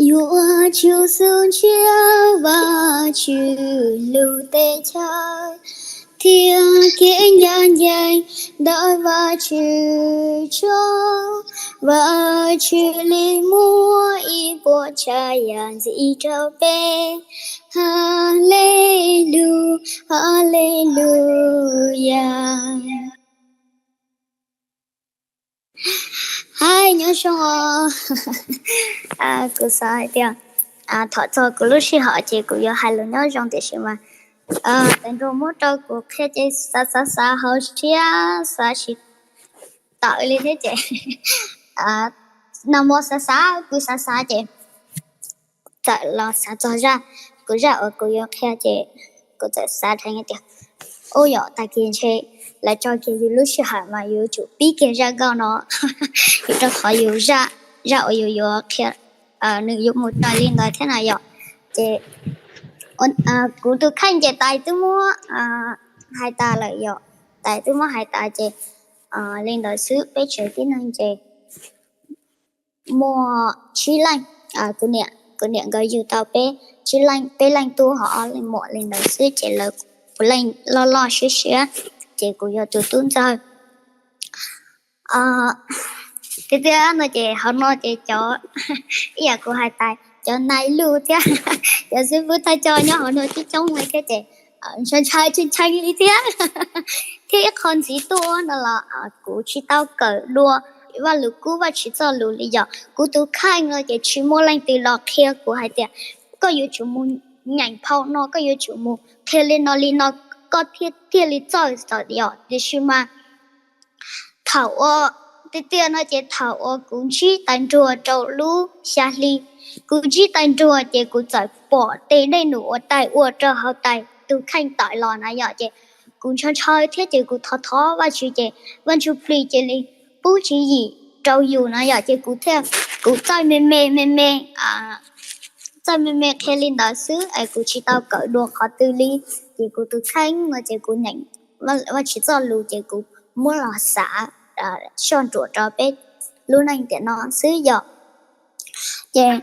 Yuav tsum xub ntsiab Vajtswv lub teb chaws thiab kev ncaj ncees ntawm Vajtswv tso. Vajtswv li muaj ib puas tsav yam ntxim rau peb. Haleluyas, haleluyas. Hais nyob zoo os. Kuv xav hais tias thaum txog kuv lub sij hawm ces kuv yuav hais lus nyob zoo tiam sis mas tas nrog muab rau kuv qhia ces xav xav xav hauv siab xav tsis tawm li thiab ces nag hmo xav xav kuv xav xav ces txawm los xav txog zaj, kuv zaj uas kuv yuav qhia ces kuv txawm xav dheev tias, ub yom, tag kis ntshe lawv tso kiag yus lub sij hawm mas yus yuav tsum pib kiag zaj nkauj no, yus rau qhov yus zaj, zaj uas yus yuav qhia nws yuav mus raws li ntawd thiab na yom. Ces kuv tus kheej ces tais twb muab hais tas lawm yom, tais twb muab hais tas ces li ntawd xwb peb tsev tib neeg ces muaj tsib leej, kuv niam nkawd yug tau peb tsib leej, peb leej tub ho ob leej muam li ntawd xwb ces lawv puav leej loj loj siab siab, ces kuv yog tus tub ntxawg. Tiag tiag no ces hauv no ces cov, ib yam kuv hais tas cov nais lus thiab cov xib fwb thawj coj nyob hauv no coob coob li thiab ces ntshai ntshai tshee tshee li thiab. Thiab ib qho ntxiv tuaj no los kuv tsis tau kawm dua Vajluskub Vajtswv txoj lus li yom. Kuv tus kheej no ces tsis muaj leej twg los qhia kuv hais tias koj yuav tsum mus nyeem phau no, koj yuav tsum mus qhia li no li no, koj thiaj thiaj li txawj txawm yom. Tiam sis mas thaum uas, tiag tiag no ces thaum uas kuv ntsib tais nruag rau lub xya hli, kuv ntsib tais nruag ces kuv txawm pom tej dej num uas tais ua rau hauv tais tus kheej tawm los na yom. Ces kuv ntshaw ntshaw thiab ces kuv thov thov Vajtswv ces Vaj Ntsuj Plig cia li pub tswv yim rau yus na yom. Ces kuv thiaj, kuv txawj me me me me, txawj me me qhia li ntawd xwb es kuv tsis tau kawm dua qhov twg li. Ces kuv tus kheej no ces kuv nyeem Vajtswv txoj lus ces kuv muab los xav soj ntsuam rau peb lub neej tiam no xwb yom. Ces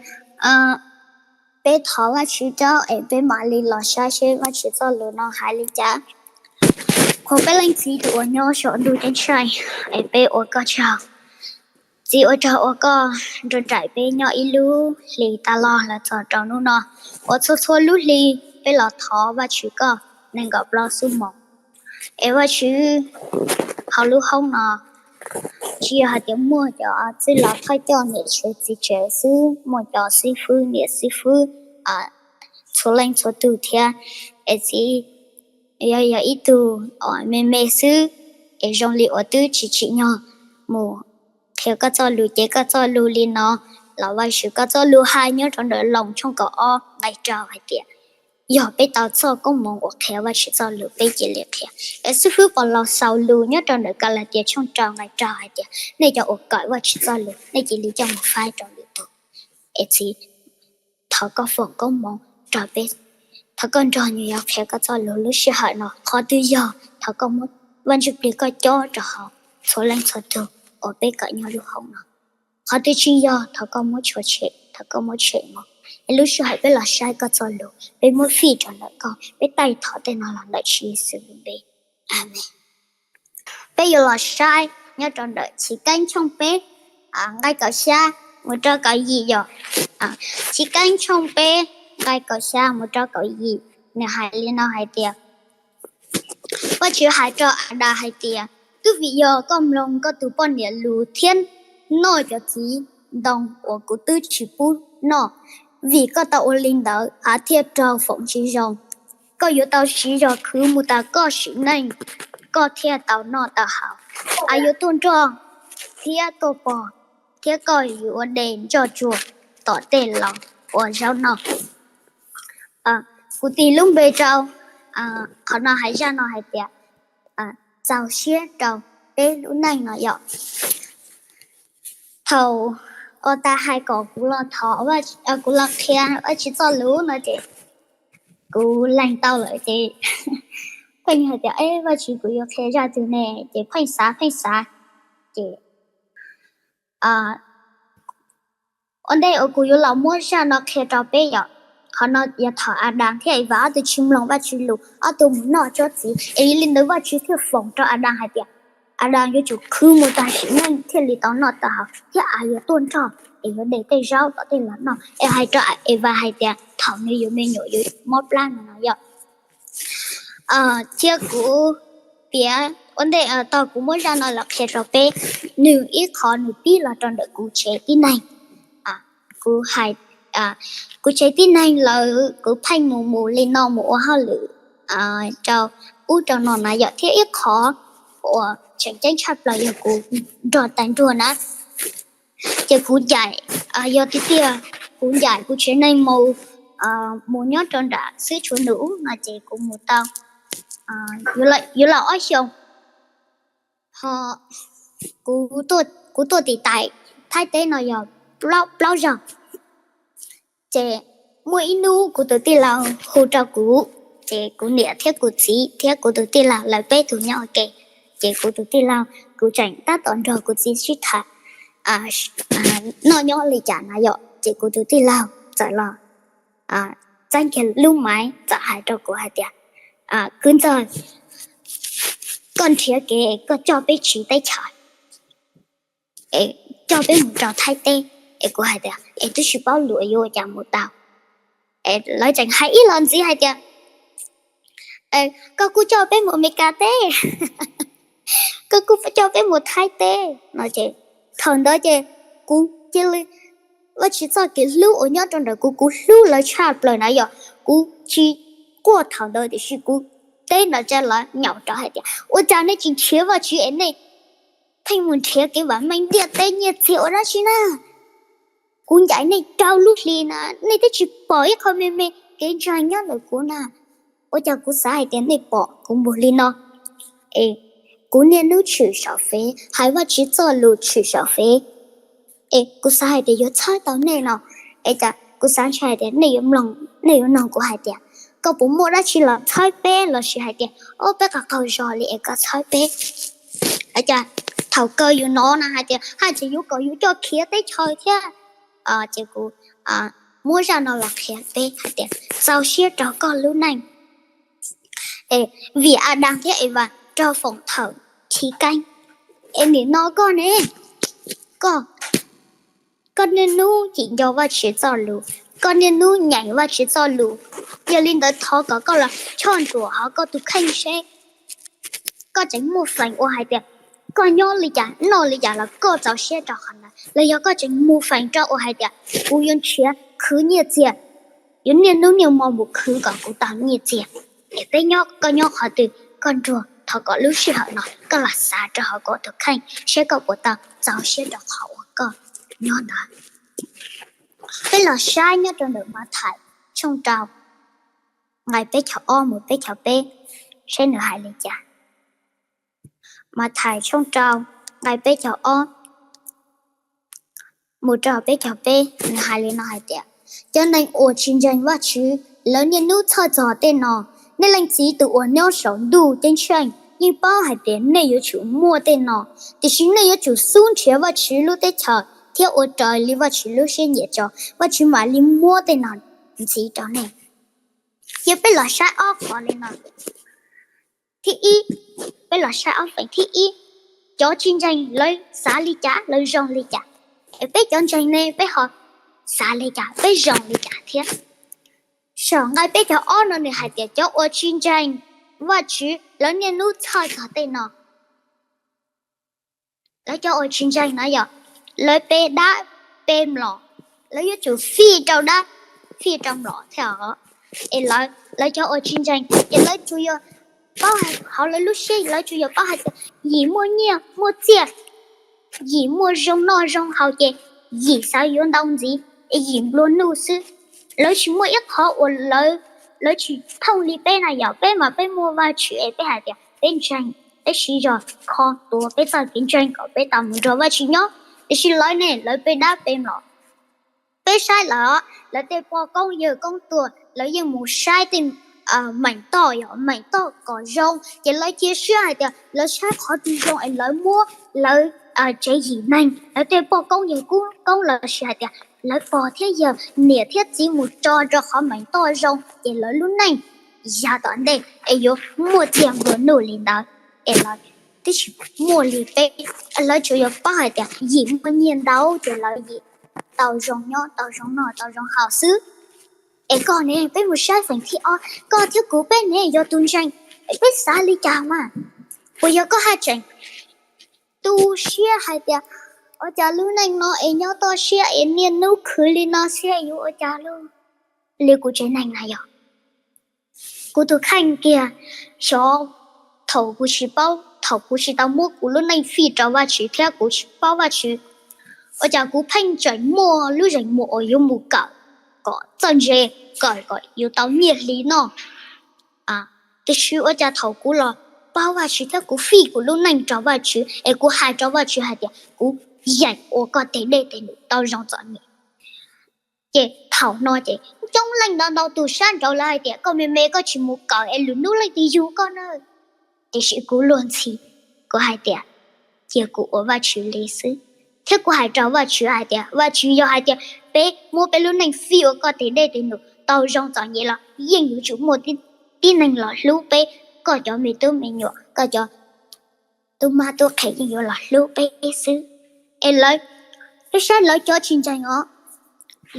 peb thov Vajtswv tso es peb mam li los saib seb Vajtswv txoj lus no hais li cas. Qhuas peb Leej Txiv tus uas nyob saum ntuj ceeb tsheej, es peb ua koj tsaug. Txiv, ua tsaug uas koj nrog nraim peb nyob ib lub hli tas los los txog rau hnub no, uas txhua txhua lub hli peb los thov Vajtswv koj nees nkaum plaub xuab moos. Es Vajtswv, hauv lub hoob no tsis yog hais tias muaj cov txwj laug thawj coj niam tsev txiv tsev xwb, muaj cov xib fwb niam xib fwb txhua leej txhua tus thiab. Es txiv, yog yog ib tug me me xwb, es zoo li uas twb tsis tsim nyog mus qhia koj txoj lus, ces koj txoj lus li no los Vajtswv, koj txoj lus hais nyob rau ntawm Loos tshooj kaum ob nqe rau hais tias yog peb tau txoj koob hmoov uas qhia Vajtswv txoj lus peb cia li qhia. Es xib fwb Paulus xaus lus nyob rau ntawm Kalatias tshooj rau nqe rau hais tias nej cov uas kawm Vajtswv txoj lus nej cia li coj mus faib rau lwm tus. Es txiv, thov koj foom koob hmoov rau peb, thov koj nrog nyuam yaus qhia koj txoj lus lub sij hawm no. Qhov twg yog, thov koj muab Vaj Ntsuj Plig koj cob rau hauv txhua leej txhua tus uas peb kawm nyob lub hoob no. Qhov twg tsis yog, thov koj muab tshua tshem, thov koj muab tshem mus. Es lub sij hawm peb los saib koj txoj lus, peb muab fij rau ntawm koj, peb taij thov tej no los ntawm Tswv Yexus lub npe. Amees. Peb yuav los saib nyob rau ntawm Chiv Keeb tshooj peb nqe kaum xya mus rau kaum yim yom. Chiv Keeb tshooj peb nqe kaum xya mus rau kaum yim, nws hais li no hais tias, Vajtswv hais rau Adas hais tias, twb vim yog koj mloog koj tus poj niam lus thiab noj cov txiv ntoo uas kuv twb tsis pub noj, vim koj tau ua li ntawd, av thiaj raug foom tsis zoo. Koj yuav tau siv zog khwv mus tas koj sim neej, koj thiaj tau noj tau haus. Av yuav tuaj nroj thiab tuaj pog, thiab koj yuav ua de ntsoj tsuag tom tej los ua zaub noj. Kuv tis lub npe rau qhov no, hais zaj no hais tias txaus siab rau peb lub neej no yom. Thaum uas tas hais kom kuv los thov, kuv los qhia Vajtswv txoj lus no ces kuv lees tau lawm ces pheej hais tias, Ej, Vajtswv, kuv yuav qhia zaj twg ne? Ces pheej xav pheej xav ces Ua ntej uas kuv yuav los muab zaj no qhia rau peb yom, qhov no yog thaum Adas thiab Evas ob tug tsis mloog Vajtswv lus, ob tug mus noj tsob txiv, es yog li ntawd Vajtswv thiaj foom rau Adas hais tias, Adas yuav tsum khwv mus tag sim neej thiaj li tau noj tau haus, thiab av yuav tuaj nrog es yuav de tej zaub tom tej los noj, es hais rau Evas hais tias thaum nws yuav me nyuam yuav mob plab no no yom. Thiab kuv piav ua ntej tau kuv muab zaj no los qhia rau peb, nws ib qho nws pib los rau ntawm kuv tsev tib neeg. Kuv hais, kuv tsev tib neeg lawv kuv pheej mus mus li no mus ua hauj lwm rau ub rau no na yom, thiab ib qho uas tseem ceeb tshaj plaws yog kuv nrog tais nruag na, ces kuv ncaim, yog tiag tiag kuv ncaim kuv tsev neeg mus, mus nyob rau nram xwb tshuav nws ub no ces kuv mus tau yuav los ob xyoos. Ho kuv tuaj tim tais Thaib teb no yog plaub zaug. Ces muaj ib hnub kuv tus tij laug hu rau kuv, ces kuv niam thiab kuv txiv thiab kuv tus tij laug lawv peb tug nyob ua ke. Ces kuv tus tij laug, kuv tseem tab tom nrog kuv txiv sib tham noj nyob li cas na yom, ces kuv tus tij laug txawm los txeeb kiag lub maiv txawm hais rau kuv hais tias, kwv ntxawg, koj nrhiav kev koj coj peb tsiv teb chaws, coj peb mus rau Thaib teb. Es kuv hais tias es twb tsis paub lus yuav ua cas mus tau. Lawv tseem hais ib los ntxiv hais tias, koj kuj coj peb mus Amelikas teb, koj kuj coj peb mus Thaib teb no ces, thaum ntawd ces kuv cia li, Vajtswv txoj kev hlub uas nyob rau ntawm kuv, kuv hlub lawv tshaj plaws na yom, kuv tsis quaj thaum ntawd tiam sis kuv teb nrov tsa lawv nyaum rau hais tias ua cas nej tsis nrhiav Vajtswv es nej pheej mus nrhiav kev vam meej ntiaj teb nyiaj txiag ua dab tsi na? Kuv ncaim nej rau lub hli na, nej twb tsis pom ib qho me me kev ntseeg nyob ntawm kuv na. Ua cas kuv xav hais tias nej pom kuv mus li no? Es kuv niaj hnub tshwm saum fev, hais Vajtswv txoj lus tshwm saum fev. Es kuv xav hais tias yuav txhawb tau nej no, es cas kuv xav ntshai hais tias nej yuav mloog, nej yuav noog kuv hais tias, koj puas muaj dab tsi los txhawb peb lossis hais tias, o, peb qaug qaug zog li es koj txhawb peb. Cas thaum kawg yus hnov na hais tias haj tseem yuav kom yus coj khiav teb chaws thiab. Ces kuv muab zaj no los qhia peb hais tias txaus siab rau koj lub neej. Vim Adas thiab Evas raug foom thawm chiv keeb, es nim no koj ne, koj, koj niaj hnub cim nco Vajtswv txoj lus, koj niaj hnub nyeem Vajtswv txoj lus, yog li ntawd thov kom koj los tshoj ntsuam hauv koj tus kheej seb koj tseem muaj feem ua hais tias koj nyob li cas noj li cas los koj txaus siab rau qhov ntawd, los yog koj tseem mus feem rau ua hais tias kuv yuav nrhiav khwv nyiaj txiag, yuav niaj hnub niaj hmo mus khwv kom kuv tau nyiaj txiag. Es peb nyob, koj nyob qhov twg koj nruag, thov kom lub sij hawm no koj los xav rau hauv koj tus kheej seb koj puas tau txaus siab rau qhov uas koj nyob ntawd. Peb los saib nyob rau ntawm Mathais tshooj rau, nqai peb caug ob mus peb caug peb, seb nws hais li cas. Mathais tshooj rau, nqai peb caug ob mus rau peb caug peb, nws hais li no hais tias, cov neeg uas tsis ntseeg Vajtswv, lawv niaj hnub txhawj txog tej no. Nej Leej Txiv tus uas nyob saum ntuj ceeb tsheej yeej paub hais tias nej yuav tsum muaj tej no, tiam sis nej yuav tsum xub nrhiav Vajtswv lub teb chaws thiab ua raws li Vajtswv lub siab nyiam tso, Vajtswv mam li muab tej no ntxiv rau nej. Cia peb los saib ob qhov li no. Thib ib, peb los saib ob feem. Thib ib, cov tsis ntseeg lawv xav li cas, lawv zoo li cas, es peb cov ntseeg ne peb ho xav li cas, peb zoo li cas thiab. Saum nqai peb caug ob no nws hais tias cov uas tsis ntseeg Vajtswv lawv niaj hnub txhawj txog tej no. Lawv cov uas tsis ntseeg no yog lawv pe dab pe mlom, lawv yuav tsum fij rau dab fij rau mlom thiab os. Es lawv, lawv cov uas tsis ntseeg ces lawv tsuas yog paub hauv lawv lub siab, lawv tsuas yog paub hais tias yim muaj nyiaj muaj txiaj, yim muaj zoo noj zoo haus ces yim xav yuav ntau ntxiv, es yim nplua nuj xwb. Lawv tsis muaj ib qhov uas lawv, lawv tsis thooj li peb na yom. Peb mas peb muaj Vajtswv es peb hais tias peb ntseeg, peb siv zog kho tuav peb txoj kev ntseeg kom peb tau mus nrog Vajtswv nyob. Tiam sis lawv ne, lawv pe dab pe mlom. Peb saib lawv, lawv tej poj koob yawg koob tuag lawv yeej mus saib tej meem toj, yog meem toj kom zoo ces lawv cia siab hais tias lawv saib qhov twg zoo es lawv muab lawv tsev yim neeg, lawv tej poj koob yawg koob lossis hais tias lawv pog thiab yawg, niam thiab txiv mus tso rau qhov meem toj zoo ces lawv lub neej yav tom ntej es yuav muaj txiag nplua nuj li ntawd es lawv twb tsis muaj li peb. Lawv tsuas yog paub hais tias yim muaj nyiaj ntau ces lawv yim tau zoo nyob, tau zoo noj, tau zoo haus xwb. Es koj ne, peb mus saib feem thib ob, koj thiab kuv peb ne yog tus ntseeg, es peb xav li cas mas? Puas yog koj haj tseem tu siab hais tias ua cas lub neej no es nyob toj siab es niaj hnub khwv li no xwb yuav ua cas li kuv tsev neeg na yog? Kuv tus kheej kiag, xyov thaum kuv tsis paub, thaum kuv tsis tau muab kuv lub neej fij rau Vajtswv thiab kuv tsis paub Vajtswv, ua cas kuv pheej tseem muaj lub zeem muag uas yuav mus kawm kom txawj ntse, kawm kom yuav tau nyiaj hli noj. Tiam sis ua cas thaum kuv los paub Vajtswv thiab kuv fij kuv lub neej rau Vajtswv es kuv hais rau Vajtswv hais tias kuv yeem ua koj tes dej tes num tau zoo txom nyem. Ces thaum no ces coob leej ntau ntau tus sab nraud lawv hais tias koj me me koj tsis mus kawm es lwm hnub leej twg yug koj na. Tiam sis kuv luag ntxhi, kuv hais tias cia kuv ua Vajtswv li xwb. Thiab kuv hais rau Vajtswv hais tias Vajtswv, yog hais tias peb muab peb lub neej fij ua koj tes dej tes num tau zoo txom nyem los yeej yuav tsum muaj tib neeg los hlub peb, koj cov me tub me nyuam, koj cov tub mab tub qhe yeej yuav los hlub peb xwb. Es lawv, peb saib lawv cov tsis ntseeg os,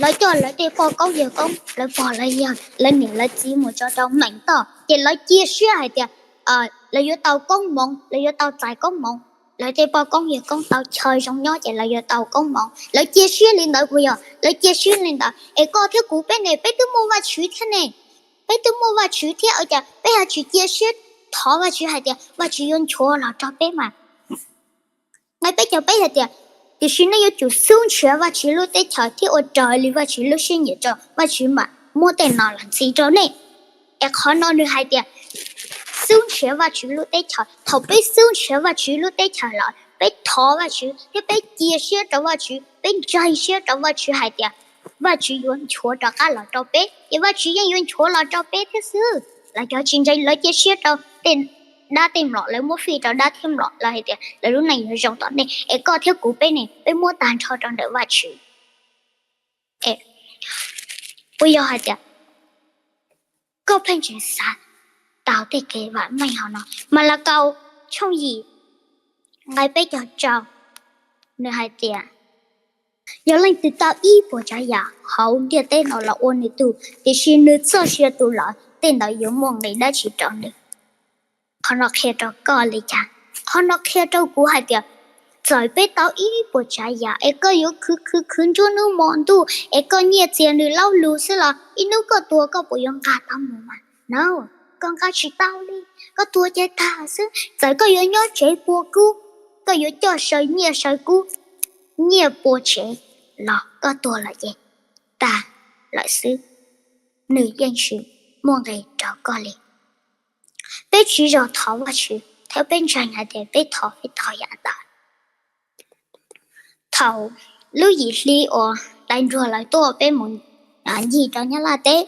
lawv coj lawv tej poj koob yawg koob, lawv pog lawv yawg, lawv niam lawv txiv mus tso rau meem toj ces lawv cia siab hais tias lawv yuav tau koob hmoov, lawv yuav tau txais koob hmoov. Lawv tej poj koob yawg koob tau chaw zoo nyob ces lawv yuav tau koob hmoov. Lawv cia siab li ntawd, puas yog? Lawv cia siab li ntawd. Es koj thiab kuv peb ne, peb twb muaj Vajtswv thiab ne, peb twb muaj Vajtswv thiab ua cas peb ho tsis cia siab thov Vajtswv hais tias Vajtswv yuav nchuav los rau peb mas? Nqe peb caug peb hais tias, tiam sis nej yuav tsum xub nrhiav Vajtswv lub teb chaws thiab ua raws li Vajtswv lub siab nyiam rau, Vajtswv mam muab tej no los ntxiv rau nej. Es qhov no nws hais tias xub nrhiav Vajtswv lub teb chaws. Thaum peb xub nrhiav Vajtswv lub teb chaws lawm, peb thov Vajtswv thiab peb cia siab rau Vajtswv, peb ntseeg siab rau Vajtswv hais tias Vajtswv yuav nchuav rov qab los rau peb, ces Vajtswv yeej yuav nchuav los rau peb thiab xwb. Lawv cov tsis ntseeg lawv cia siab rau tej dab tej mlom, lawv muab fij rau dab thiab mlom, lawv hais tias lawv lub neej yuav zoo tom ntej. Es koj thiab kuv peb ne, peb muab tag nrho rau ntawm Vajtswv. Puas yog hais tias koj pheej tseem xav tau tej kev vam meej hauv no? Malakaus tshooj yim nqe peb caug rau, nws hais tias, yog leej twg tau ib puas tsav yam hauv ntiaj teb no los ua nws tug, tiam sis nws txoj sia tu lawm, tej ntawd yuav muaj nqis dab tsi rau nws? Qhov no qhia rau koj li cas? Qhov no qhia rau kuv hais tias txawm peb tau ib puas tsav yam es koj yuav khwv khwv khwv nruab hnub hmo ntuj es koj nyiaj txiag nws laub lug xwb los ib hnub koj tuag koj puas yuav nqa tau mus mas? No, koj nqa tsis tau li, koj tuag ces tag xwb. Txawm koj yuav nyob tsev pua kub, koj yuav coj saw nyiaj saw kub, nyiaj pua tsev los koj tuag lawm ces tag lawm xwb, nws yeej tsis muaj nqis rau koj li. Peb tsis zog thov Vajtswv thiab peb ntseeg hais tias peb thov peb tau yam ntawd. Thaum lub yim hli uas Tais Ntsuag lawv tuaj peb mus ncig rau Nyab Laj teb,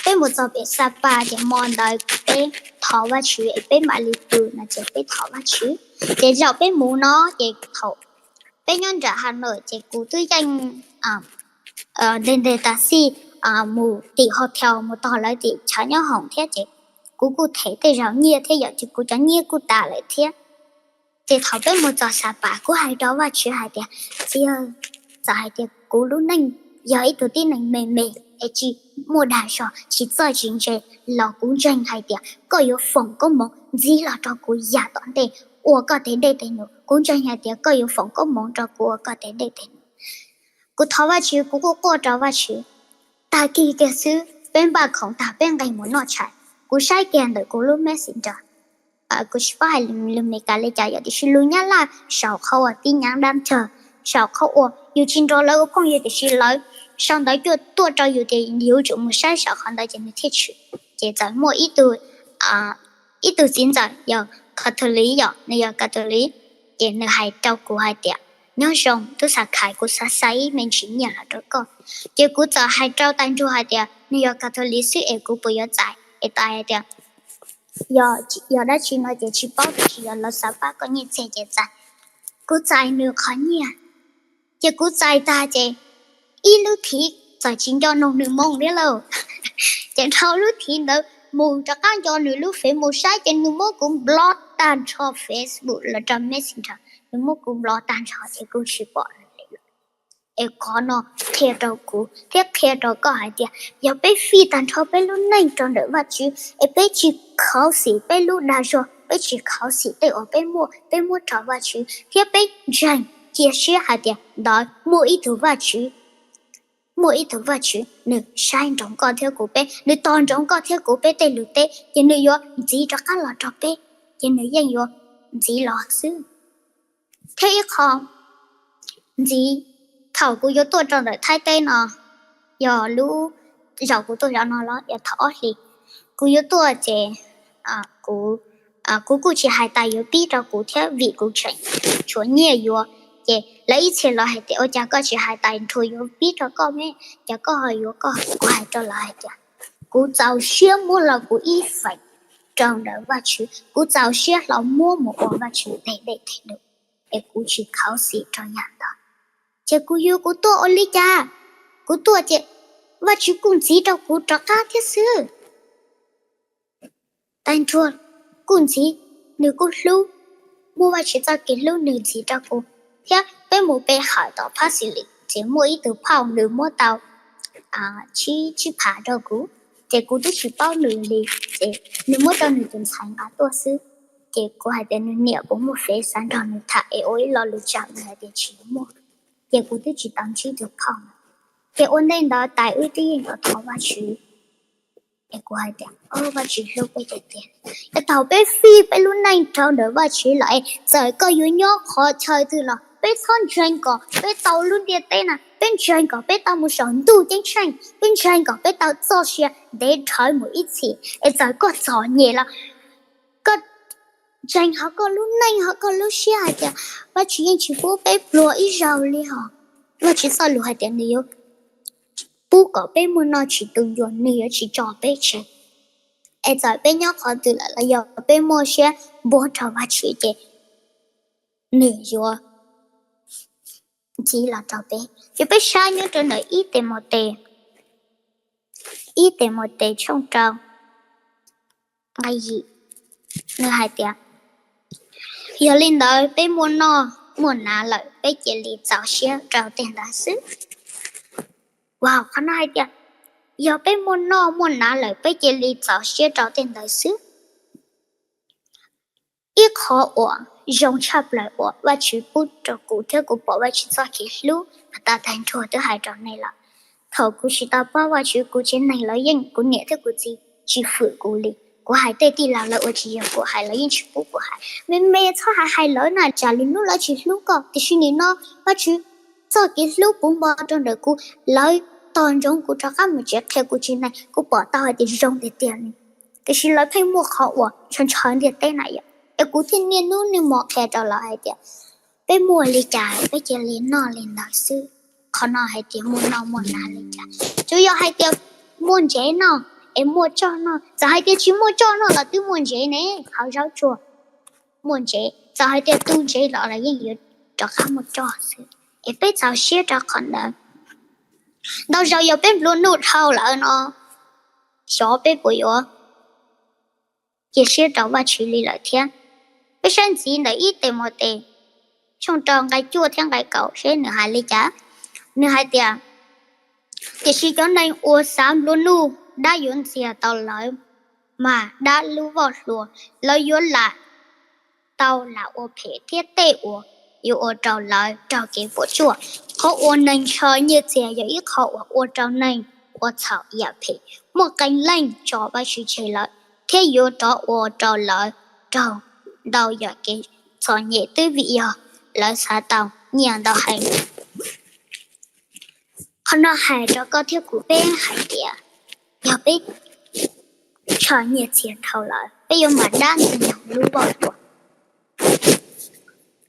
peb mus txog pem Xa Pas ces hmo ntawd peb thov Vajtswv es peb mam li pw no ces peb thov Vajtswv. Ces zaum peb mus no ces thaum peb nyob nram Has Nawm ces kuv twb yeej nte nte tas xij mus tim hotel mus tos lawv tim chaw nyob hoom thiab ces kuv kuj them tej zaum nyiaj thiab yom ces kuv cov nyiaj kuj tas lawm thiab. Ces thaum peb mus txog Xa Pas kuv hais rau Vajtswv hais tias, Txiv, txawm hais tias kuv lub neej yog ib tug tib neeg me me es tsis muaj dag zog tsis txawj tsis ntse los kuv ntseeg hais tias koj yuav foom koob hmoov ntxiv los rau kuv yav tom ntej ua koj tes dej tes num. Kuv ntseeg hais tias koj yuav foom koob hmoov rau kuv ua koj tes dej tes num. Kuv thov Vajtswv, kuv kuj quaj rau Vajtswv. Tag kis kiag xwb peb npaj khoom tag peb nqis mus noj tshais, kuv saib kiag ntawm kuv lub Messenger, kuv tsis paub hais lus Meskas li cas yom tiam sis lus Nyab Laj saum qhov uas tib nyav dab ntawg, saum qhov uas yus tsis nrog lawv ua phooj ywg tiam sis lawv sau ntawv tuaj rau yus ces yus yuav tsum mus saib saum qhov ntawd ces nws thiaj tshwm. Ces txawm muaj ib tug txiv ntxawm yog Catholic yom, nws yog Catholic, ces nws hais rau kuv hais tias, Nyob zoo tub Xas Khais, kuv xav xa ib me ntsis nyiaj los rau koj. Ces kuv txawm hais rau Tais Ntsuag hais tias nws yog Catholic xwb es kuv puas yuav txais es Tais hais tias, Yog dab tsi no ces tsis paub tiam sis yog lawv xav pab koj nyiaj txiag ces txais. Kuv txais nws qhov nyiaj Ces kuv txais tag ces ib lub thiv txawm tsis nco nug nws moo thiab lauj. Ces dhau lub thiv ntawd mus rov qab nco nws lub fev mus saib ces nws muab kuv block tag nrho Facebook los rau Messenger, nws muab kuv block tag nrho ces kuv tsis pom nws li lawm. Es qhov no qhia rau kuv thiab qhia rau koj hais tias yog peb fij tag nrho peb lub neej rau ntawm Vajtswv es peb tsis khuv xim peb lub dag zog, peb tsis khuv xim tej uas peb muaj, peb muab rau Vajtswv thiab peb ntseeg cia siab hais tias ntawd muaj ib tug Vajtswv, muaj ib tug Vajtswv nws saib ntsoov koj thiab kuv peb, nws tos ntsoov koj thiab kuv peb tej lus teb ces nws yuav ntxiv rov qab los rau peb, ces nws yeej yuav ntxiv los xwb. Thiab ib qho ntxiv, thaum kuv yuav tuaj rau ntawm Thaib teb no, yog lub zaus kuv tuaj zaum no los yog thaum ob hlis kuv yuav tuaj ces kuv kuj tsis hais tias yuav pib rau kuv thiab vim kuv tseem tshuav nyiaj yuav. Ces lawv ib txhia los hais tias ua cas koj tsis hais tias Nthuag yuav pib rau koj me, cas koj ho yuav koj. Kuv hais rau lawv hais tias kuv txaus siab muab los kuv ib feem rau ntawm Vajtswv, kuv txaus siab hlo muab mus ua Vajtswv tes dej tes dub, es kuv tsis khuv xim rau yam ntawd. Ces kuv yuav kuv tuaj ua li cas? Kuv tuaj ces Vajtswv kuj ntxiv rau kuv rov qab thiab xwb. Tag nrho kuj ntxiv, nws kuj hlub, muaj Vajtswv txoj kev hlub nws ntxiv rau kuv. Thiab peb mus pe hawm tom phab xis lis ces muaj ib tug phauj nws muab tau tsib phav rau kuv, ces kuv twb tsis paub nws li, ces nws muab rau nws tus ntxhais nqa tuaj xwb. Ces kuv hais tias nws niam puas muaj fev, xav nrog nws tham es ua ib lo lus tsam nws hais tias tsis muaj. Ces kuv twb tsis tau ntsib tus phauj na. Ces ua ntej ntawd tas wb twb yeej thov Vajtswv. Es kuv hais tias, o, Vajtswv hlub peb tiag tiag. Es thaum peb fij peb lub neej rau ntawm Vajtswv lawm es txawm koj yuav nyob qhov chaw twg los peb txhob ntseeg kom peb tau lub ntiaj teb na, peb ntseeg kom peb tau mus saum ntuj ceeb tsheej, peb ntseeg kom peb tau txoj sia ntev dhawv mus ib txhis. Es txawm koj txom nyem los koj ntseeg hauv koj lub neej hauv koj lub siab hais tias Vajtswv yeej tsis pub peb pluag ib zaug li hos. Vajtswv txoj lus hais tias nws yuav pub kom peb muaj noj tsis tu ncua, nws yuav tsis tso peb tseg. Es txawm peb nyob qhov twg lawm los yog peb muaj siab npuab rau Vajtswv ces nws yuav ntxiv los rau peb. Ces peb saib nyob rau ntawm ib Timautes, ib Timautes tshooj rau nqe yim, nws hais tias, yog li ntawd peb muaj noj muaj hnav lawm peb cia li txaus siab rau tej ntawd xwb. Wow, qhov no hais tias yog peb muaj noj muaj hnav lawm peb cia li txaus siab rau tej ntawd xwb. Ib qhov uas zoo tshaj plaws uas Vajtswv pub rau kuv thiab kuv pom Vajtswv txoj kev hlub mas tag tag nrho twb hais rau nej lawm. Thaum kuv tsis tau paub Vajtswv, kuv tsev neeg lawv yeej, kuv niam thiab kuv txiv tsis fwm kuv li. Kuv hais tej tij laug lawv ua tsis yog, kuv hais lawv yeej tsis pub kuv hais. Me me txhob hais hais lawv na, tsam lwm hnub lawv tsis hlub koj. Tiam sis nim no Vajtswv txoj kev hlub puv npo rau ntawm kuv, lawv tos ntsoov kuv rov qab mus tsev qhia kuv tsev neeg, kuv pom tau hais tias zoo tiag tiag li. Tiam sis lawv pheej muaj qhov uas ntshaw ntshaw ntiaj teb na yom, es kuv thiaj niaj hnub niaj hmo qhia rau lawv hais tias peb muaj li cas peb cia li noj li ntawd xwb. Qhov no hais tias muaj noj muaj hnav li cas, tsuas yog hais tias muaj ntsev noj es muaj tsoj noj, txawm hais tias tsis muaj tsoj noj los twb muaj ntsev ne, qhov zaub tsuag muaj ntsev, txawm hais tias tu ntsev los los yeej yuav rov qab muaj tsoj xwb. Es peb txaus siab rau qhov ntawd. Ntau zaus yog peb nplua nuj dhau lawm no, xyov peb puas yuav cia siab rau Vajtswv li lawm thiab. Peb saib ntxiv ntawm ib Timautes tshooj rau nqe cuaj thiab nqe kaum seb nws hais li cas. Nws hais tias, tiam sis cov neeg uas xav nplua nuj, dab yuav ntxias tau lawv, mas dab lub voj hlua, lawv yuav lam tau lam ua phem thiab tej uas yuav ua rau lawv raug kev puas tsuaj. Qhov uas neeg ntshaw nyiaj txiag yog ib qho uas ua rau neeg ua txhaum yam phem. Muaj qee leej tso Vajtswv tseg lawm thiab yuav rov ua rau lawv raug ntau yam kev txom nyem twb vim yog lawv xav tau nyiaj ntau heev. Qhov no hais rau koj thiab kuv peb hais tias yog peb ntshaw nyiaj txiag dhau lawm, peb yuav mam dab ntxias lub voj hlua.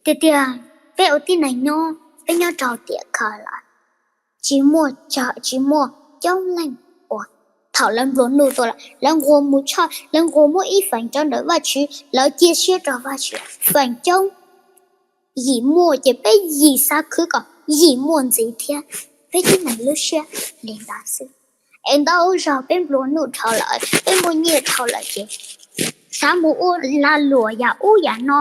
Tiag tiag, peb ua tib neeg nyob, peb nyob rau tiam kawg lawm, tsis muaj, tsis muaj coob leej uas thaum lawv nplua nuj tuaj lawm, lawv nquag mus tshaj, lawv nquag muab ib feem rau ntawm Vajtswv, lawv cia siab rau Vajtswv. Feem coob yim muaj ces peb yim xav khwv kom yim muaj ntxiv thiab. Peb tib neeg lub siab li ntawd xwb. Es ntau zaug peb nplua nuj dhau lawm, peb muaj nyiaj dhau lawm ces xav mus ua lag luam yam ub yam no.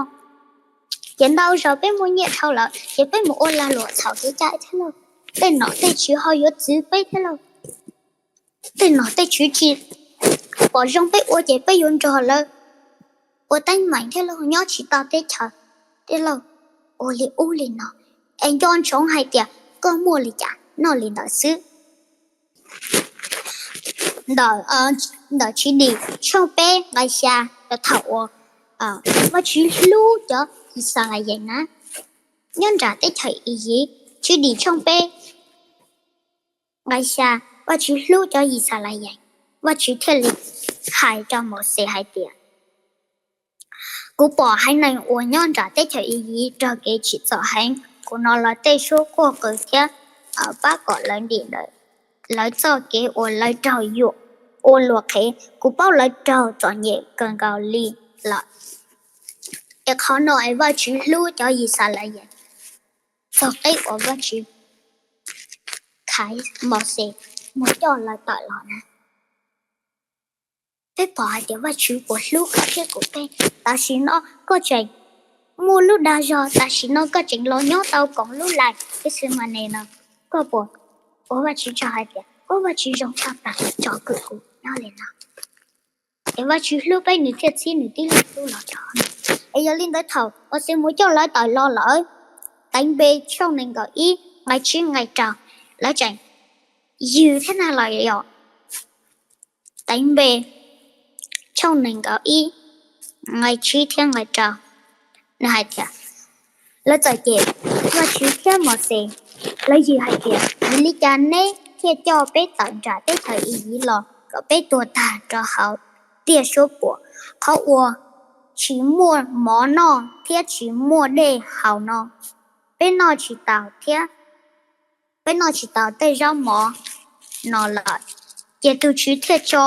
Ces ntau zaug peb muaj nyiaj dhau lawm ces peb mus ua lag luam txhaum kev cai thiab lauj. Tej nom tej tswv ho yuav txwv peb thiab lauj. Tej nom tej tswv tsis pom zoo peb ua ces peb yuav nrog lawv ua teeb meem thiab lauj, nyob tsis tau teb chaws thiab lauj. Ua li ub li no, es nco ntsoov hais tias koj muaj li cas noj li ntawd xwb. Ntawm Tswv Dim tshooj peb nqai xya, thaum uas Vajtswv hlub cov Yixalayees na, nyob nram teb chaws Iziv, Tswv Dim tshooj peb nqai xya, Vajtswv hlub cov Yixalayees, Vajtswv thiaj li hais rau Mauxes hais tias, kuv pom haiv neeg uas nyob nram teb chaws Iziv raug kev tsim txom heev, kuv hnov lawv tej suab quaj qw thiab pab kom lawv dim lawv txoj kev uas lawv raug yuam ua luag qhev. Kuv paub lawv raug txom nyem kawg nkaus li lawm. Es qhov no es Vajtswv hlub cov Yixalayees txog qib uas Vajtswv hais Mauxes mus coj lawv tawm los na. Peb pom hais tias Vajtswv puas hlub koj thiab kuv peb? Tam sim no koj tseem muaj lub dag zog, tam sim no koj tseem los nyob tau koom lub lais Gethsemane no, koj puas ua Vajtswv tsaug hais tias, ub, Vajtswv zoo tshaj plaws tsom kwm kuv nyob li no? Es Vajtswv hlub peb nws thiaj txib nws tib leeg tub los rau. Es yog li ntawd thaum Mauxes mus coj lawv tawm los lawm, Teev Npe tshooj nees nkaum ib nqai tsib nqai rau, lawv tseem ywg thiab na los yog Teev Npe tshooj nees nkaum ib nqai tsib thiab nqai rau, nws hais tias, lawv txawm cem Vajtswv thiab Mauxes, lawv ywg hais tias, vim li cas neb thiaj coj peb tawm nram teb chaws Iziv los kom peb tuag tag rau hauv tiaj suab puam, qhov uas tsis muaj mov noj thiab tsis muaj dej haus no? Peb noj tsis taus thiab, peb noj tsis taus tej zaub mov no lawm. Ces tus Tswv thiaj tso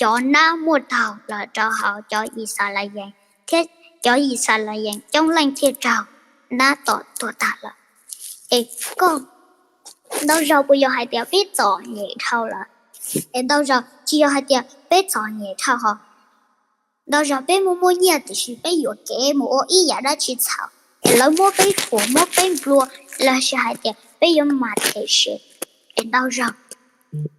cov nab muaj taug los rau hauv cov Yixalayees, thiab cov Yixalayees coob leej thiaj raug nab tom tuag tag lawm. Es koj, ntau zaug puas yog hais tias peb txom nyem dhau lawm? Es ntau zaug tsis yog hais tias peb txom nyem dhau hos. Ntau zaug peb muaj muaj nyiaj tiam sis peb yuam kev mus ua ib yam dab tsi txhaum, es lawv muab peb thuam muab peb nplua, los sis hais tias peb yuav mas them se. Es ntau zaug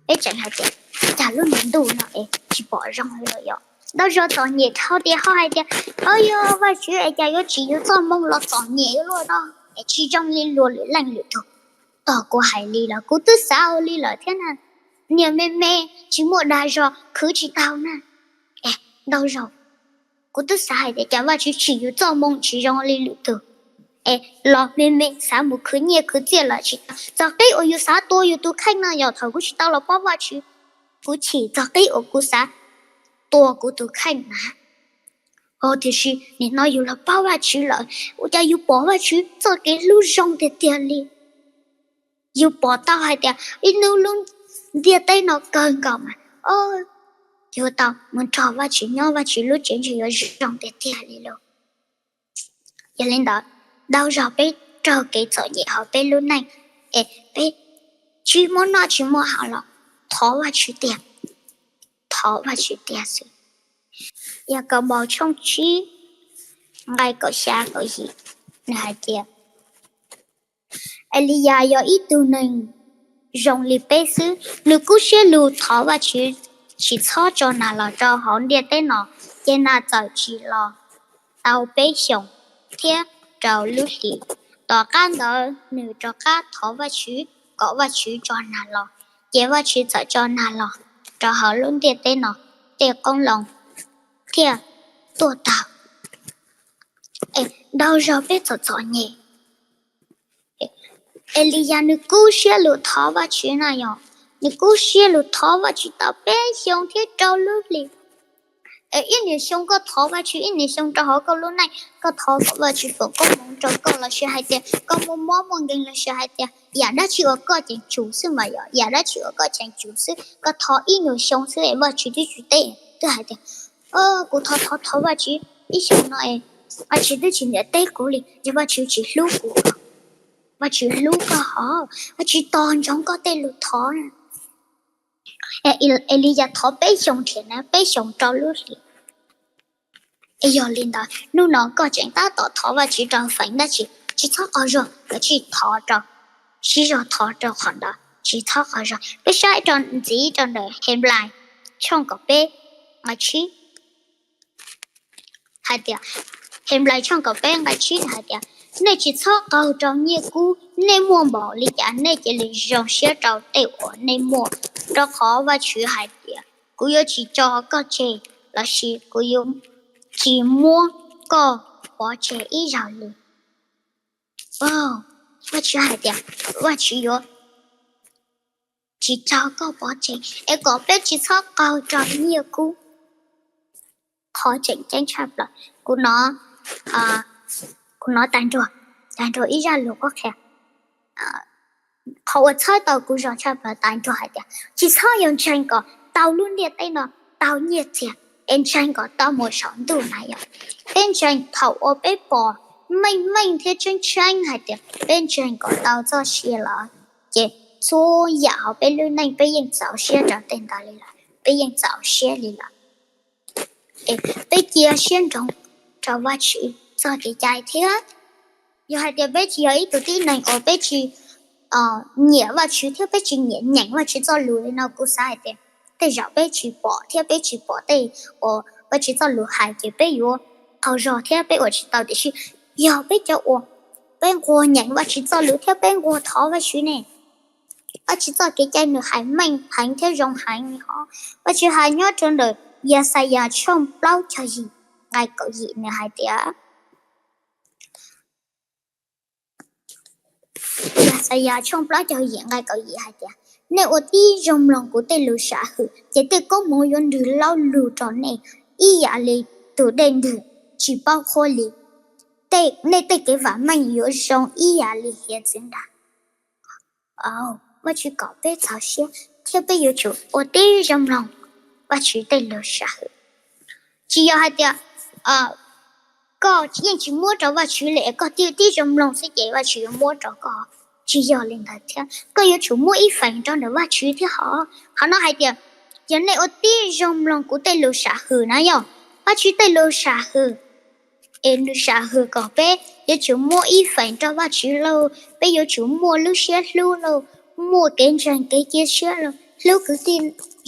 peb tseem hais tias, cas lub niag ntuj no es tsis pom zoo li los yog. Ntau zaug txom nyem dhau tias ho hais tias, o, yog Vajtswv es cas yuav tsim yus txoj moo los txom nyem luaj no, es tsis zoo li luag lwm leej lwm tug. Tog kuv hais li los kuv twb xav ua li lawm thiab na. Niag me me tsis muaj dag zog khwv tsis tau na. Es ntau zaug kuv twb xav hais tias cas Vajtswv tsim yus txoj moo tsis zoo li lwm tug, es los me me xav mus khwv nyiaj khwv txiaj los tsis tau. Txog qib uas yus xav tua yus tus kheej no yog thaum kuv tsis tau los paub Vajtswv, kuv chim txog qib uas kuv xav tua kuv tus kheej na. Ho tiam sis nim no yus los paub Vajtswv lawm, ua cas yus pom Vajtswv txoj kev hlub zoo tiag tiag li. Yus pom tau hais tias ib hnub lub ntiaj teb no kawg nkaus mas, o, yuav tau mus nrog Vajtswv nyob Vajtswv lub tsev ntshe yuav zoo tiag tiag li lauj. Yog li ntawd, ntau zaug peb raug kev txom nyem hauv peb lub neej, es peb tsis muaj noj tsis muaj haus los thov Vajtswv tiag, thov Vajtswv tiag xwb. Yakaunpaus tshooj tsib nqai kaum xya kaum yim, nws hais tias, Eliyas yog ib tug neeg zoo li peb xwb, nws kub siab lug thov Vajtswv tsis txhob tso nag los rau hauv ntiaj teb no, ces nag txawm tsis los tau peb xyoos thiab rau lub hlis. Tom qab ntawd nws rov qab thov Vajtswv kom Vajtswv tso nag los, ces Vajtswv txawm tso nag los rau hauv lub ntiaj teb no, tej qoob loo thiaj tuaj tag. Es ntau zaug peb txom txom nyem, Eliyas nws kub siab lug thov Vajtswv na yog, nws kub siab lug thov Vajtswv tau peb xyoo thiab rau lub hlis. Es ib niag xyoo koj thov Vajtswv, ib niag xyoo rau hauv koj lub neej koj thov kom Vajtswv foom koob hmoov rau koj los sis hais tias koj muaj mob muaj nkeeg los sis hais tias yam dab tsi uas koj tseem tsum xwb mas yog, yam dab tsi uas koj tseem tsum xwb, koj thov ib nyuag xyoo xwb es Vajtswv twb tsis teb, twb hais tias, kuv thov thov thov Vajtswv ib xyoos no es Vajtswv twb tsis ntiam teb kuv li, yog Vajtswv tsis hlub kuv. Vajtswv hlub koj hov, Vajtswv tos ntsoov koj tej lus thov. Eliyas thov peb xyoos nrhiav na, peb xyoos rau lub hlis. Es yog li ntawd hnub no koj tseem tab tom thov Vajtswv rau feem dab tsi, tsis txhob qaug zog, koj cia li thov rau, sib zog thov rau qhov ntawd, tsis txhob qaug zog. Peb saib rau ntxiv rau ntawm Henplais tshooj kaum peb nqai tsib hais tias, Henplais tshooj kaum peb nqai tsib hais tias, nej tsis txhob qaug rau nyiaj kub, nej muaj npaum li cas nej cia li zoo siab rau tej uas nej muaj, rau qhov Vajtswv hais tias, kuv yuav tsis tso koj tseg, lossis kuv yuav tsis muab koj pov tseg ib zaug li. Vajtswv hais tias Vajtswv yuav tsis tso koj pov tseg, es kom peb tsis txhob qaug rau nyiaj kub. Qhov tseem ceeb tshaj plaws, kuv hnov, kuv hnov tag nrho, tag nrho ib zaj lus qhuab qhia. Qhov uas txhawb tau kuv zog tshaj plaws tag nrho hais tias tsis txhob yog ntseeg kom tau lub ntiaj teb no, tau nyiaj txiag, es ntseeg kom tau mus saum ntuj na yom. Peb ntseeg thaum uas peb pom meej meej thiab tseeb tseeb hais tias peb ntseeg kom tau txoj sia lawm, ces txhua yam hauv peb lub neej peb yeej txaus siab rau tej ntawd li lawm, peb yeej txaus siab li lawm. Peb cia siab ntsoov rau Vajtswv txoj kev cai thiab. Yog hais tias peb tsis yog ib tug tib neeg uas peb tsis nyiam Vajtswv thiab peb tsis nyiam nyeem Vajtswv txoj lus li no, kuv xav hais tias tej zaum peb tsis pom thiab peb tsis pom tej uas Vajtswv txoj lus hais ces peb yuav qaug zog thiab peb ua tsis tau. Tiam sis yog peb cov uas peb nquag nyeem Vajtswv txoj lus thiab peb nquag thov Vajtswv ne, Vajtswv txoj kev cai nws hais meej heev thiab zoo heev li hov. Vajtswv hais nyob rau ntawm Yaxayas tshooj plaub caug yim nqai kaum yim nws hais tias, Yaxayas tshooj plaub caug yim nqai kaum yim hais tias, nej ua tib zoo mloog kuv tej lus sam hwm ces tej koob hmoov yuav nrwg laub lug rau nej ib yam li tus dej nrwg tsis paub qhuav li. Nej tej kev vam meej yuav zoo ib yam li hiav txwv nrag. Vajtswv kom peb txaus siab thiab peb yuav tsum ua tib zoo mloog Vajtswv tej lus sam hwm. Tsis yog hais tias koj yeej tsis muab rau Vajtswv li es koj tib zoo mloog xwb ces Vajtswv yuav muab rau koj. Tsis yog li ntawd thiab, koj yuav tsum muab ib feem rau ntawm Vajtswv thiab hov. Qhov no hais tias, yog nej ua tib zoo mloog kuv tej lus sam hwm na yog, Vajtswv tej lus sam hwm es nws sam hwm kom peb yuav tsum muab ib feem rau Vajtswv lauj, peb yuav tsum muaj lub siab hlub lauj, muaj kev ntseeg kev cia siab lauj, hlub kwv tij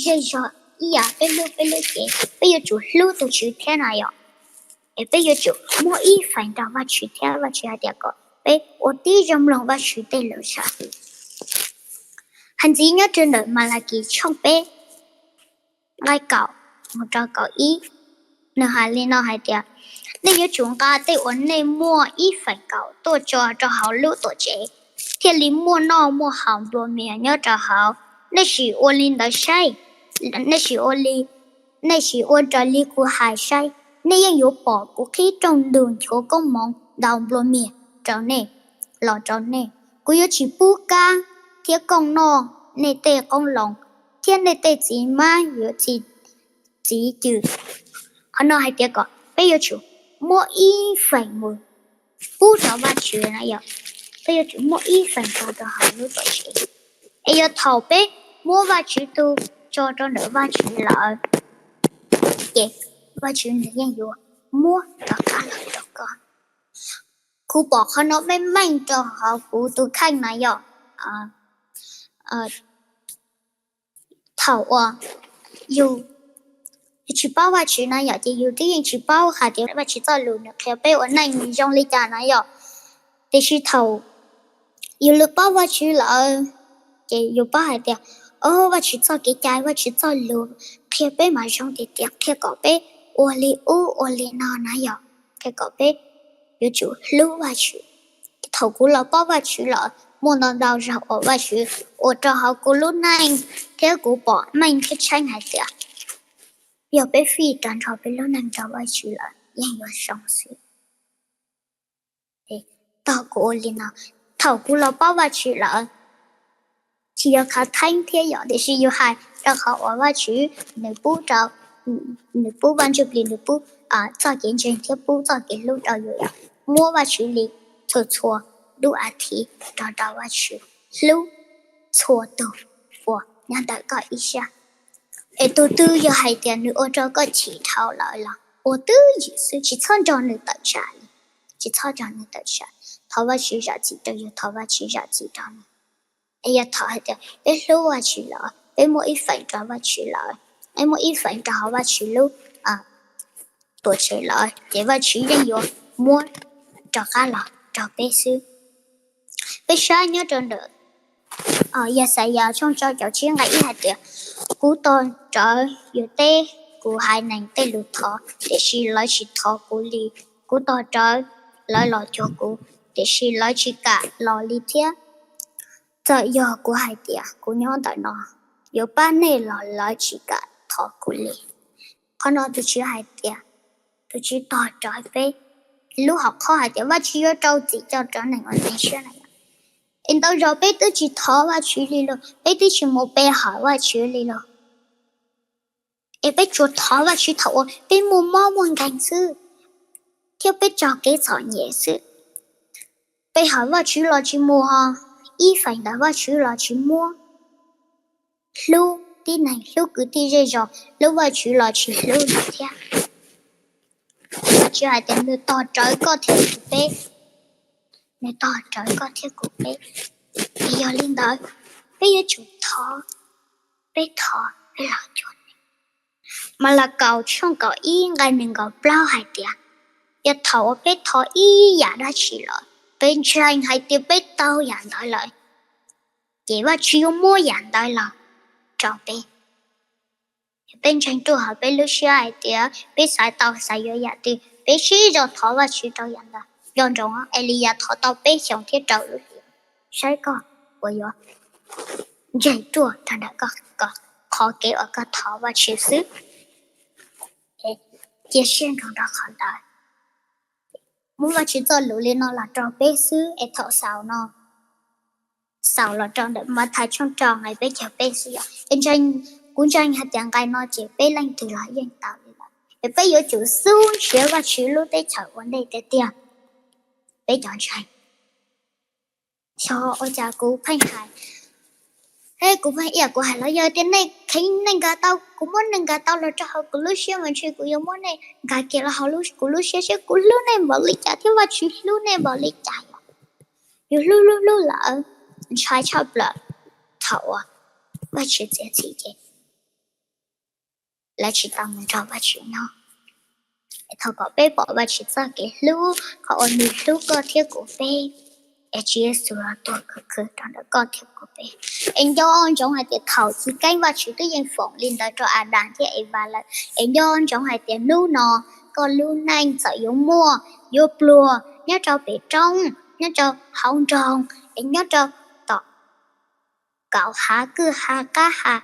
zej zog ib yam peb hlub peb lub cev, peb yuav tsum hlub tus Tswv thiab na yom. Es peb yuav tsum muab ib feem rau Vajtswv thiab, Vajtswv hais tias kom peb ua tib zoo mloog Vajtswv tej lus sam hwm. Hais ntxiv nyob rau ntawm Malakis tshooj peb nqai kaum mus rau kaum ib, nws hais li no hais tias, nej yuav tsum nqa tej uas nej muaj ib feem kaum tuaj tso rau hauv lub tuam tsev, thiaj li muaj noj muaj haus nplua mias nyob rau hauv. Nej sim ua li ntawd saib, nej sim ua li, nej sim ua raws li kuv hais saib, nej yeej yuav pom kuv qhib rooj ntug nchuav koob hmoov ntau nplua mias rau nej, los rau nej. Kuv yuav tsis pub kab thiab kooj noj nej tej qoob loo, thiab nej tej txiv mab yuav txi txiv cw. Qhov no hais tias kom peb yuav tsum muab ib feem mus pub rau Vajtswv na yom. Peb yuav tsum muab ib feem tso rau hauv lub tuam tsev. Es yog thaum peb muab Vajtswv tus tso rau ntawm Vajtswv lawm, ces Vajtswv nws yeej yuav muab rov qab los rau koj. Kuv pom qhov no meej meej rau hauv kuv tus kheej na yom. Thaum uas yus tsis paub Vajtswv na yom, ces yus twb yeej tsis paub hais tias Vajtswv txoj lus nws qhia peb ua neej zoo li cas na yom. Tiam sis thaum yus li paub Vajtswv lawm, ces yus paub hais tias, o, Vajtswv txoj kev cai, Vajtswv txoj lus qhia peb mas zoo tiag tiag, qhia kom peb ua li ub ua li no na yom, qhia kom peb yuav tsum hlub Vajtswv. Thaum kuv los paub Vajtswv lawm, muaj ntau ntau zaus uas Vajtswv ua rau hauv kuv lub neej thiab kuv pom meej thiab tseeb hais tias yog peb fij tag nrho peb lub neej rau Vajtswv lawm yeej yuav zoo xwb. Tog kuv ua li no, thaum kuv los paub Vajtswv lawm, tsis yog khav theeb thiab yom, tiam sis yus hais rau qhov uas Vajtswv nws pub rau, nws pub Vaj Ntsuj Plig, nws pub txoj kev ntseeg thiab pub txoj kev hlub rau yus yom. Muab Vajtswv li txhua txhua lub a thiv rau rau Vajtswv hlub txhua tus uas nyob ntawm koj ib sab. Es tus twg yog hais tias nws ua rau koj chim dhau lawm los ua twj ywm xwb, tsis txhob nrog nws tawm tsam li, tsis txhob nrog nws tawm tsam. Thov Vajtswv zam txim rau yus, thov Vajtswv zam txim rau nws. Es yog thov hais tias peb hlub Vajtswv lawm, peb muaj ib feem rau Vajtswv lawm, peb muaj ib feem rau hauv Vajtswv lub tuam tsev lawm, ces Vajtswv yeej yuav muab rov qab los rau peb xwb. Peb saib nyob rau ntawm Yaxayas tshooj rau caum tsib nqe ib hais tias, kuv tos rawv yus tej, kuv haiv neeg tej lus thov, tiam sis lawv tsis thov kuv li. Kuv tos rawv lawv los cuag kuv, tiam sis lawv tsis kam los li thiab. Txawm yog kuv hais tias kuv nyob ntawm no, yuav pab nej los lawv tsis kam thov kuv li. Qhov no tus Tswv hais tias, tus Tswv tos rawv peb lub hom qhov hais tias Vajtswv yuav rau txim coj rau neeg uas ntseeg siab na. Es ntau zaus peb twb tsis thov Vajtswv li los, peb twb tsis mus pe hawm Vajtswv li los, es peb tsuas thov Vajtswv thaum uas peb muaj mob muaj nkeeg xwb, thiab peb raug kev txom nyem xwb. Pe hawm Vajtswv los tsis mus, ib feem ntawm Vajtswv los tsis muab. Hlub tib neeg, hlub kwv tij zej zos, hlub Vajtswv los tsis hlub li thiab. Vajtswv hais tias nws tos rawv koj thiab kuv peb, nws tos rawv koj thiab kuv peb. Es yog li ntawd, peb yuav tsum thov, peb thov peb los cuag nws. Malakaus tshooj kaum ib nqe nees nkaum plaub hais tias, yog thaum uas peb thov ib yam dab tsi los peb ntseeg hais tias peb tau yam ntawd lawm, ces Vajtswv yuav muab yam ntawd los rau peb. Peb ntseeg ruaj hauv peb lub siab hais tias peb xav tau xav yuav yam twg, peb sib zog thov Vajtswv rau yam ntawd. Nco ntsoov, Eliyas thov tau peb xyoos thiab rau lub hli. Saib koj puas yuav ntseeg ruaj rau ntawm koj, qhov kev uas koj thov Vajtswv xwb. Cia siab nrog rau qhov ntawd. Muab Vajtswv txoj lus li no los rau peb xwb es thaum xaus no, xaus los rau ntawm Mathais tshooj rau nqe peb caug peb xwb yom. Kuv ntseeg hais tias nqe no ces peb leej twg los yeej tau li lawm. Es peb yuav tsum xub nrhiav Vajtswv lub teb chaws ua ntej tiag tiag. Peb cov ntseeg, xyov ua cas kuv pheej hais, kuv pheej ib yam kuv hais los yog tias nej kheev nej nkag tau, kuv muab nej nkag tau los rau hauv kuv lub siab mas ntshe kuv yuav muab nej nkag kiag los hauv kuv lub siab, saib kuv hlub nej npaum li cas thiab Vajtswv hlub nej npaum li cas yom. Yus hlub hlub hlub lawm, ntshai tshaj plaws thaum uas Vajtswv txiav txim ces lawv tsis tau mus nrog Vajtswv nyob. Thov kom peb pom Vajtswv txoj kev hlub, qhov uas nws hlub koj thiab kuv peb, es Tswv Yexus los tuag khwv khwv rau ntawm koj thiab kuv peb. Es nco ntsoov hais tias thaum chiv keeb Vajtswv twb yeej foom li ntawd rau Adas thiab Evas lawm. Es nco ntsoov hais tias hnub no koj lub neej txawm yuav muaj, yuav pluag nyob rau pem roob, nyob rau hauv nroog, es nyob rau tom kaum hav kwj ha qab ha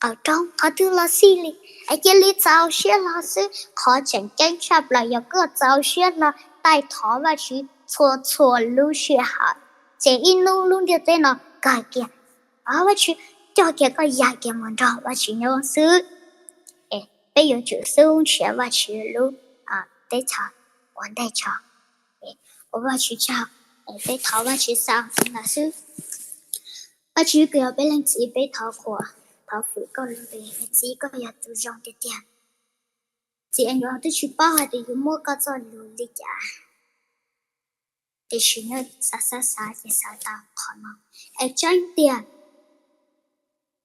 qaum roob, qhov twg los xij li, es cia li txaus siab hlo xwb. Qhov tseem ceeb tshaj plaws yog koj txaus siab hlo taij thov Vajtswv txhua txhua lub sij hawm, ces ib hnub lub ntiaj teb no kawg kiag, Vajtswv coj kiag koj ya kiag mus nrog Vajtswv nyob xwb. Es peb yuav tsum xub nrhiav Vajtswv lub teb chaws ua ntej tso. Ua Vajtswv tsaug, peb thov Vajtswv xaus li ntawd xwb. Vajtswv, koj yog peb leej txiv, peb thov qhuas, thov fwm koj lub npe, es txiv, koj yog tus zoo tiag tiag. Txiv, es nyuam twb tsis paub hais tias yuav muab koj txoj lus li cas, tiam sis nyob xav xav xav ces xav tau qhov no. Es tseeb tiag,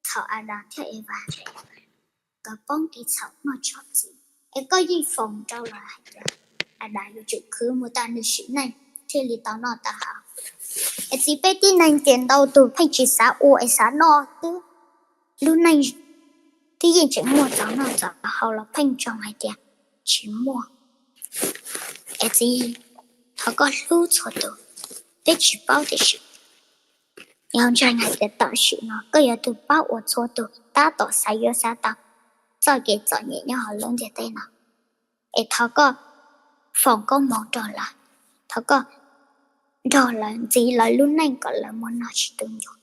thaum Adas thiab Evas nkawd poob ris txhaum noj tsob txiv, es koj yeej foom rau lawv hais tias Adas yuav tsum khwv mus tas nws sim neej thiaj li tau noj tau haus. Es txiv, peb tib neeg ces ntau tus pheej tsis xav ua es xav noj xwb. Lub neej twb yeej tseem muaj txaus noj txaus haus los pheej ntsoov hais tias tsis muaj. Es txiv, thov koj hlub txhua tus, peb tsis paub tiam sis yog ntseeg hais tias tam sim no koj yog tus paub ua txhua tus tab tom xav yuav xav tau txoj kev txom nyem nyob hauv lub ntiaj teb no. Es thov koj foom koob hmoov rau lawv, thov koj nrog lawv ntxiv lawv lub neej kom lawv muaj noj tsis tu ncuav.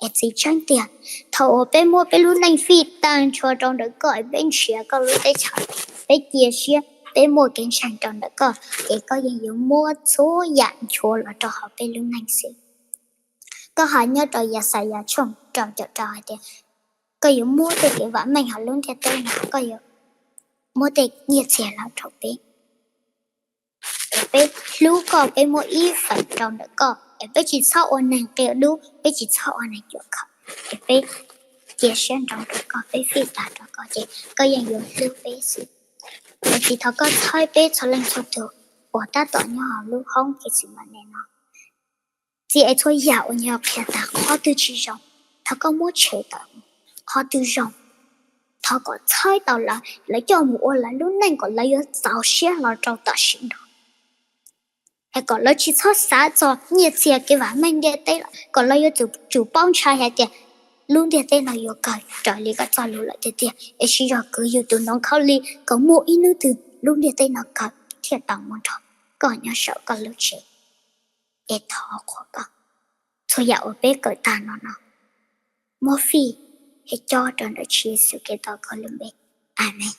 Es txiv, tseeb tiag, thaum uas peb muab peb lub neej fij tag nrho rau ntawm koj es peb nrhiav koj lub teb chaws, peb cia siab peb muaj kev ntseeg rau ntawm koj, ces koj yeej yuav muab txhua yam nchuav los rau hauv peb lub neej xwb. Koj hais nyob rau Yaxayas tshooj rau caum rau hais tias, koj yuav muab tej kev vam meej hauv lub ntiaj teb no, koj yuav muab tej nyiaj txiag los rau peb, es peb hlub koj, peb muab ib feem rau ntawm koj, es peb tsis txhob ua neeg qia dub, peb tsis txhob ua neeg cuam khaum, es peb cia siab nrog rau koj, peb fij tag rau koj, ces koj yeej yuav hlub peb xwb. Tiam sis thov koj txhawb peb txhua leej txhua tus uas tab tom nyob hauv lub hoob Gethsemane no, txij es txhua yam uas nws qhia tas qhov twg tsis zoo, thov koj muab tshem tawm, qhov twg zoo, thov kom txhawb tau lawv, lawv coj mus ua lawv lub neej kom lawv yuav txaus siab hlo rau tam sim no, es kom lawv tsis txhob xav txog nyiaj txiag kev vam meej ntiaj teb lawm, kom lawv yuav tsum paub ntshai hais tias lub ntiaj teb no yuav kawg raws li koj txoj lus lawm tiag tiag, es tsis yog kwv yus tus ntoo khaub lig kom muaj ib hnub twg lub ntiaj teb no kawg thiaj tau mus nrog koj nyob saum koj lub tsev. Es thov qhuas koj, txhua yam uas peb kawm tag no no, muab fij thiab cob rau ntawm Tswv Yexus Khetos koj lub npe. Amees.